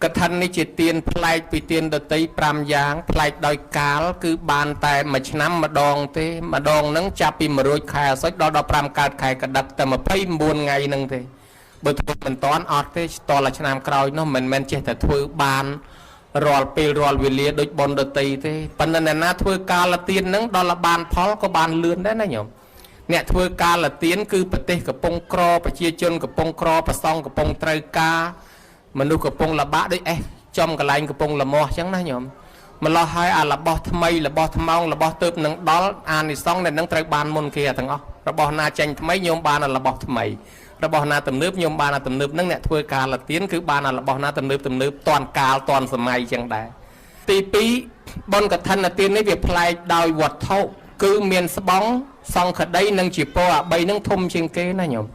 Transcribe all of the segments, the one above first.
កឋិននេះជាទានប្លែកពីទានដតី5យ៉ាងប្លែកដោយកាលគឺបានតែមួយឆ្នាំម្ដងទេម្ដងហ្នឹងចាប់ពី1រោចខែអាសត់ដល់15កើតខែកដឹកតែ29ថ្ងៃហ្នឹងទេបើធ្វើមិនតាន់អត់ទេតលឆ្នាំក្រោយនោះមិនមែនចេះតែធ្វើបានរាល់ពេលរាល់វេលាដូចបុណ្យដតីទេប៉ុន្តែអ្នកណាធ្វើកាលទានហ្នឹងដល់បានផលក៏បានលឿនដែរណាញោមអ្នកធ្វើកាលទានគឺប្រទេសកំពុងក្រប្រជាជនកំពុងក្រប្រសងកំពុងត្រូវការមនុស្សកំពុងលបាក់ដូចអេសចំកន្លែងកំពុងលមាស់អញ្ចឹងណាញោមម្លោះហើយអារបស់ថ្មីរបស់ថ្មោងរបស់ទៅនឹងដល់អានិសង្សដែលនឹងត្រូវបានមុនគេទាំងអស់របស់ណាចេញថ្មីញោមបានរបស់ថ្មីរបស់ណាទំនើបញោមបានអាទំនើបនឹងអ្នកធ្វើកាលទានគឺបានអារបស់ណាទំនើបទំនើបតាន់កាលតាន់សម័យអញ្ចឹងដែរទី2បុណ្យកឋិនទាននេះវាប្លែកដោយវត្ថុគឺមានស្បង់សង្ឃដីនិងជាពរអា3នឹងធំជាងគេណាញោម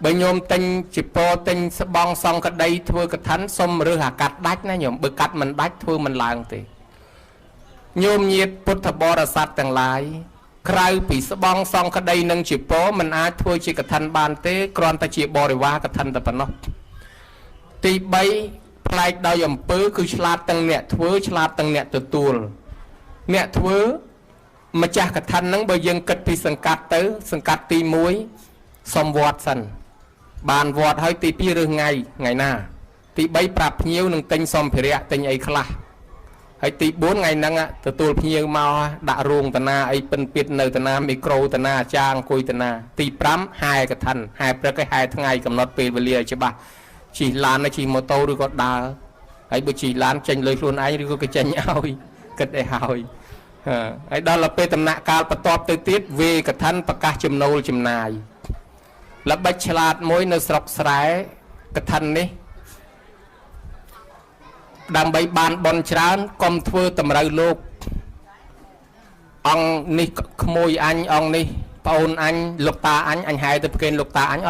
បើញោមទិញជាពរទិញស្បង់សង្ឃដីធ្វើកឋិនសុំរើសអាកាត់ដាច់ណាញោមបើកាត់មិនដាច់ធ្វើមិនឡើងទេញោមញាតពុទ្ធបរិស័ទទាំងឡាយក្រៅពីស្បង់សង្ឃដីនិងជាពរមិនអាចធ្វើជាកឋិនបានទេគ្រាន់តែជាបរិវារកឋិនតែប៉ុណ្ណោះទី3ប្លែកដោយអំពើគឺឆ្លាតទាំងអ្នកធ្វើឆ្លាតទាំងអ្នកទទួលអ្នកធ្វើម្ចាស់កឋិនហ្នឹងបើយើងគិតពីសង្កាត់ទៅសង្កាត់ទី1សុំវត្តសិនបានវត្តហើយទី2រើសថ្ងៃថ្ងៃណាទី3ប្រាប់ភ្ញៀវនឹងទិញសម្ភារៈទិញអីខ្លះហើយទី4ថ្ងៃហ្នឹងទទួលភ្ញៀវមកដាក់រោងតាណាអីពិនពៀតនៅតាណាមីក្រូតាណាអាចារ្យអង្គុយតាណាទី5ហែកឋិនហែព្រឹកឲ្យហែថ្ងៃកំណត់ពេលវេលាឲ្យច្បាស់ជិះឡានជិះម៉ូតូឬក៏ដើរហើយបើជិះឡានចេញលុយខ្លួនឯងឬក៏គេចេញឲ្យគិតឲ្យហើយហើយដល់ពេលដំណាក់កាលបន្ទាប់ទៅទៀតវេកឋិនប្រកាសចំណូលចំណាយល្បិចឆ្លាតមួយនៅស្រុកស្រែកឋិននេះដើម្បីបានបុណ្យច្រើនកុំធ្វើតម្រូវលោកអង្គនេះក្មួយអញអង្គនេះប្អូនអញលោកតាអញអញហែទៅប្រគេនលោកតាអញអត់